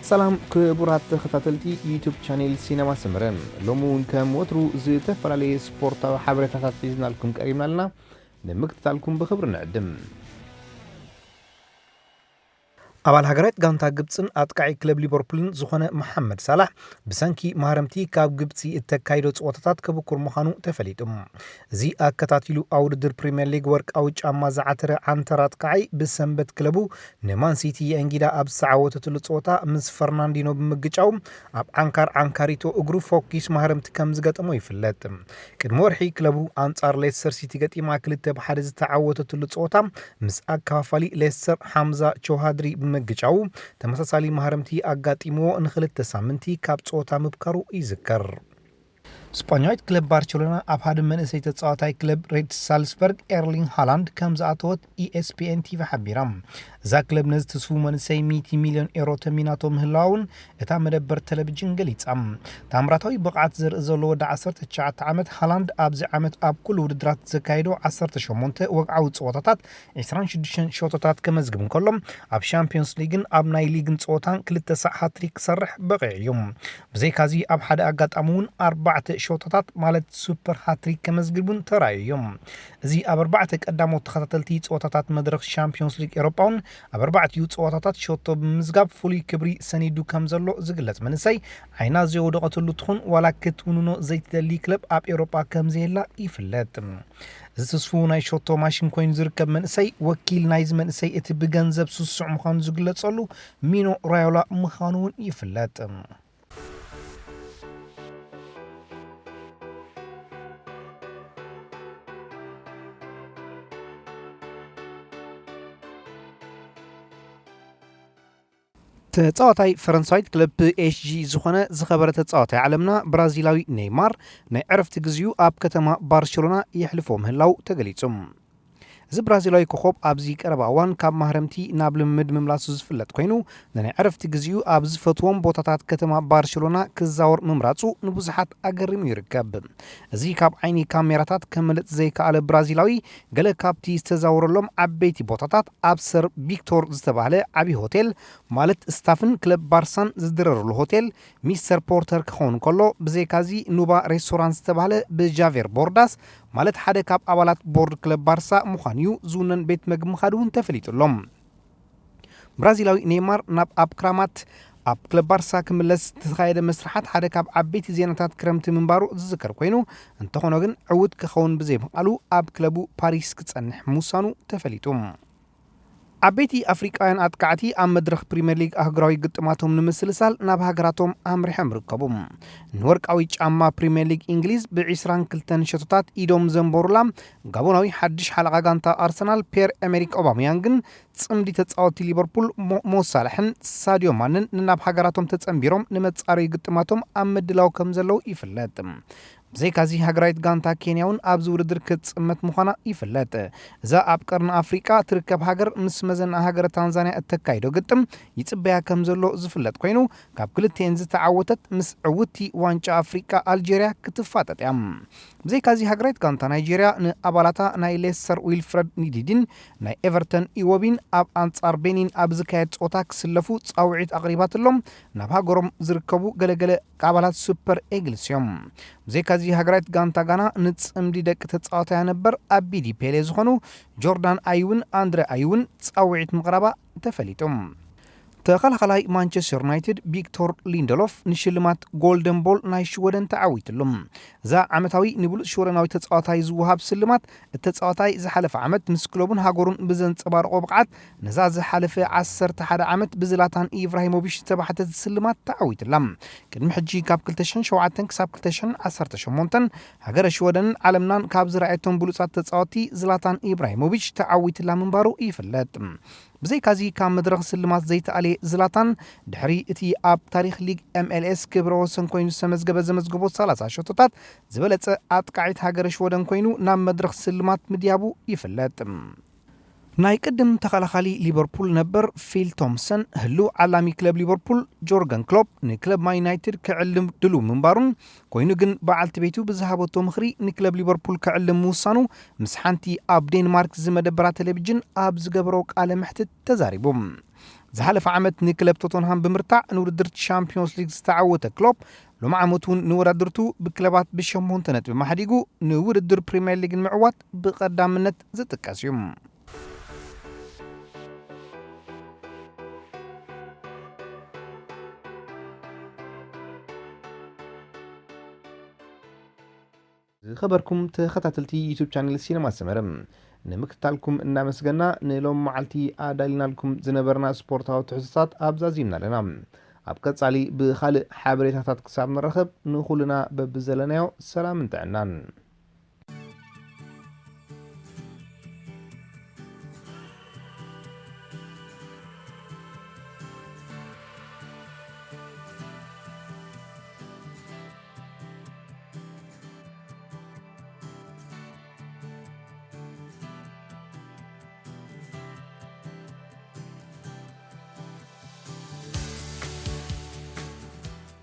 ሰላም ክቡራት ተኸታተልቲ ዩቱብ ቻኔል ሲነማ ሰመረ፣ ሎሚ እውን ከም ወትሩ ዝተፈላለየ ስፖርታዊ ሓበሬታታት ሒዝናልኩም ቀሪብና ኣለና። ንምክትታልኩም ብኽብሪ ንዕድም። ኣባል ሃገራዊት ጋንታ ግብፅን ኣጥቃዒ ክለብ ሊቨርፑልን ዝኾነ መሓመድ ሳላሕ ብሰንኪ ማህረምቲ ካብ ግብፂ እተካይዶ ፀወታታት ክብኩር ምዃኑ ተፈሊጡ። እዚ ኣከታቲሉ ኣብ ውድድር ፕሪምየር ሊግ ወርቃዊ ጫማ ዝዓተረ ዓንተራ ኣጥቃዒ ብሰንበት ክለቡ ንማን ሲቲ የእንጊዳ ኣብ ዝተዓወተትሉ ፀወታ ምስ ፈርናንዲኖ ብምግጫው ኣብ ዓንካር ዓንካሪቶ እግሩ ፎኪስ ማህረምቲ ከም ዝገጠሞ ይፍለጥ። ቅድሚ ወርሒ ክለቡ ኣንጻር ሌስተር ሲቲ ገጢማ ክልተ ብ ሓደ ዝተዓወተትሉ ፀወታ ምስ ኣከፋፋሊ ሌስተር ሓምዛ ቾሃድሪ ብምግጫው ተመሳሳሊ ማህረምቲ ኣጋጢምዎ ንክልተ ሳምንቲ ካብ ፀወታ ምብካሩ ይዝከር። ስጳኛዊት ክለብ ባርቸሎና ኣብ ሓደ መንእሰይ ተጻዋታይ ክለብ ሬድ ሳልስበርግ ኤርሊንግ ሃላንድ ከም ዝኣተወት ኢኤስፒኤን ቲቪ ሓቢራ። እዛ ክለብ ነዚ ትስፉው መንእሰይ ሚእቲ ሚልዮን ኤሮ ተሚናቶ ምህላውን እታ መደበር ቴሌቪዥን ገሊጻ። ታምራታዊ ብቕዓት ዘርኢ ዘሎ ወዲ ዓሰርተ ትሽዓተ ዓመት ሃላንድ ኣብዚ ዓመት ኣብ ኩሉ ውድድራት ዘካየዶ ዓሰርተ ሸሞንተ ወግዓዊ ጸወታታት ዕስራን ሽዱሽተን ሾቶታት ከመዝግብ እንከሎ፣ ኣብ ሻምፒዮንስ ሊግን ኣብ ናይ ሊግን ጸወታን ክልተ ሳዕ ሃትሪክ ክሰርሕ በቒዑ እዩ። ብዘይካዚ ኣብ ሓደ ኣጋጣሚ እውን ኣርባዕተ ሾቶታት ማለት ሱፐር ሃትሪክ ከመዝግብ እውን ተራእዩ እዩ። እዚ ኣብ ኣርባዕተ ቀዳሞት ተኸታተልቲ ጸወታታት መድረኽ ሻምፒዮንስ ሊግ ኤሮጳ እውን ኣብ ኣርባዕቲኡ ጸወታታት ሾቶ ብምምዝጋብ ፍሉይ ክብሪ ሰኒዱ ከም ዘሎ ዝግለጽ መንእሰይ፣ ዓይና ዘይወደቐትሉ ትኹን ዋላ ክትውንኖ ዘይትደሊ ክለብ ኣብ ኤሮጳ ከም ዘየላ ይፍለጥ። እዚ ትስፉው ናይ ሾቶ ማሽን ኮይኑ ዝርከብ መንእሰይ፣ ወኪል ናይዚ መንእሰይ እቲ ብገንዘብ ስሱዕ ምዃኑ ዝግለጸሉ ሚኖ ራዮላ ምዃኑ እውን ይፍለጥ። ተጻዋታይ ፈረንሳዊት ክለብ ፒኤስጂ ዝኾነ ዝኸበረ ተጻዋታይ ዓለምና ብራዚላዊ ኔይማር ናይ ዕረፍቲ ግዜኡ ኣብ ከተማ ባርሴሎና የሕልፎ ምህላው ተገሊጹ። እዚ ብራዚላዊ ኮኾብ ኣብዚ ቀረባ እዋን ካብ ማህረምቲ ናብ ልምምድ ምምላሱ ዝፍለጥ ኮይኑ፣ ንናይ ዕረፍቲ ግዜኡ ኣብ ዝፈትዎም ቦታታት ከተማ ባርሴሎና ክዛወር ምምራጹ ንብዙሓት ኣገሪሙ ይርከብ። እዚ ካብ ዓይኒ ካሜራታት ከምልጥ ዘይከኣለ ብራዚላዊ፣ ገለ ካብቲ ዝተዛወረሎም ዓበይቲ ቦታታት ኣብ ሰር ቪክቶር ዝተባህለ ዓቢ ሆቴል፣ ማለት ስታፍን ክለብ ባርሳን ዝድረርሉ ሆቴል፣ ሚስተር ፖርተር ክኸውን ከሎ፣ ብዘይካዚ ኑባ ሬስቶራንት ዝተባህለ ብጃቬር ቦርዳስ፣ ማለት ሓደ ካብ ኣባላት ቦርድ ክለብ ባርሳ ምዃኑ እዩ ዝውነን ቤት መግቢ ምኻዱ እውን ተፈሊጡ ኣሎ። ብራዚላዊ ኔይማር ናብ ኣብ ክራማት ኣብ ክለብ ባርሳ ክምለስ ዝተኻየደ መስርሓት ሓደ ካብ ዓበይቲ ዜናታት ክረምቲ ምንባሩ ዝዝከር ኮይኑ፣ እንተኾነ ግን ዕዉት ክኸውን ብዘይምኽኣሉ ኣብ ክለቡ ፓሪስ ክጸንሕ ምውሳኑ ተፈሊጡ። ዓበይቲ ኣፍሪቃውያን ኣጥቃዕቲ ኣብ መድረኽ ፕሪምየር ሊግ ኣህጉራዊ ግጥማቶም ንምስልሳል ናብ ሃገራቶም ኣምሪሖም ይርከቡ። ንወርቃዊ ጫማ ፕሪምየር ሊግ እንግሊዝ ብ ዕስራን ክልተን ሸቶታት ኢዶም ዘንበሩላ ጋቦናዊ ሓድሽ ሓለቓ ጋንታ ኣርሰናል ፒየር ኤሜሪክ ኦባምያንግን ጽምዲ ተጻወትቲ ሊቨርፑል ሞ-፣ ሞ ሳላሕን ሳዲዮ ማንን ንናብ ሃገራቶም ተጸንቢሮም ንመጻረዩ ግጥማቶም ኣብ ምድላው ከም ዘለዉ ይፍለጥ። ብዘይካዚ ሃገራዊት ጋንታ ኬንያ እውን ኣብዚ ውድድር ክትጽመት ምዃና ይፍለጥ። እዛ ኣብ ቀርኒ ኣፍሪቃ ትርከብ ሃገር ምስ መዘና ሃገረ ታንዛንያ እተካይዶ ግጥም ይጽበያ ከም ዘሎ ዝፍለጥ ኮይኑ፣ ካብ ክልቲኤን ዝተዓወተት ምስ ዕውቲ ዋንጫ ኣፍሪቃ ኣልጀርያ ክትፋጠጥ እያ። ብዘይካዚ ሃገራዊት ጋንታ ናይጀርያ ንኣባላታ ናይ ሌስተር ዊልፍረድ ኒዲዲን ናይ ኤቨርተን ኢወቢን ኣብ ኣንጻር ቤኒን ኣብ ዝካየድ ጸወታ ክስለፉ ጻውዒት ኣቕሪባትሎም ናብ ሃገሮም ዝርከቡ ገለገለ ኣባላት ሱፐር ኤግልስ እዮም። ብዘይካዚ ሃገራዊት ጋንታ ጋና ንጽምዲ ደቂ ተጻዋታያ ነበር ኣቢዲ ፔሌ ዝኾኑ ጆርዳን ኣይውን ኣንድረ ኣይውን ጻውዒት ምቕራባ ተፈሊጡ። ተኸላኻላይ ማንቸስተር ዩናይትድ ቪክቶር ሊንደሎፍ ንሽልማት ጎልደን ቦል ናይ ሽወደን ተዓዊትሉ። እዛ ዓመታዊ ንብሉጽ ሽወደናዊ ተጻዋታይ ዝወሃብ ስልማት፣ እቲ ተጻዋታይ ዝሓለፈ ዓመት ምስ ክለቡን ሃገሩን ብዘንጸባረቖ ብቕዓት፣ ነዛ ዝሓለፈ ዓሰርተ ሓደ ዓመት ብዝላታን ኢብራሂሞቪች ዝተባሕተት ስልማት ተዓዊትላ። ቅድሚ ሕጂ ካብ ክልተ ሽሕን ሸውዓተን ክሳብ ክልተ ሽሕን ዓሰርተ ሸሞንተን ሃገረ ሽወደንን ዓለምናን ካብ ዝረኣየቶም ብሉጻት ተጻወትቲ ዝላታን ኢብራሂሞቪች ተዓዊትላ ምንባሩ ይፍለጥ። ብዘይካዚ ካብ መድረኽ ስልማት ዘይተኣልየ ዝላታን፣ ድሕሪ እቲ ኣብ ታሪኽ ሊግ ኤምኤልኤስ ክብረ ወሰን ኮይኑ ዝተመዝገበ ዘመዝገቦ ሰላሳ ሸቶታት ዝበለጸ ኣጥቃዒት ሃገረ ሽወደን ኮይኑ ናብ መድረኽ ስልማት ምድያቡ ይፍለጥ። ናይ ቅድም ተኸላኻሊ ሊቨርፑል ነበር ፊል ቶምሰን፣ ህሉው ዓላሚ ክለብ ሊቨርፑል ጆርገን ክሎፕ ንክለብ ማን ዩናይትድ ክዕልም ድሉው ምንባሩን፣ ኮይኑ ግን በዓልቲ ቤቱ ብዝሃበቶ ምኽሪ ንክለብ ሊቨርፑል ክዕልም ምውሳኑ ምስ ሓንቲ ኣብ ዴንማርክ ዝመደበራ ቴሌቪዥን ኣብ ዝገበሮ ቃለ መሕትት ተዛሪቡ። ዝሓለፈ ዓመት ንክለብ ቶተንሃም ብምርታዕ ንውድድር ቻምፒዮንስ ሊግ ዝተዓወተ ክሎፕ፣ ሎም ዓመት እውን ንወዳድርቱ ብክለባት ብሸሞንተ ነጥቢ ማሕዲጉ ንውድድር ፕሪምየር ሊግ ንምዕዋት ብቐዳምነት ዝጥቀስ እዩ። ዝኸበርኩም ተኸታተልቲ ዩቱብ ቻነል ሲነማ ሰመረ፣ ንምክትታልኩም እናመስገና፣ ንሎም መዓልቲ ኣዳሊናልኩም ዝነበርና ስፖርታዊ ትሕዝቶታት ኣብዛዚምና ኣለና። ኣብ ቀጻሊ ብኻልእ ሓበሬታታት ክሳብ ንራኸብ፣ ንኹልና በብዘለናዮ ሰላምን ጥዕናን።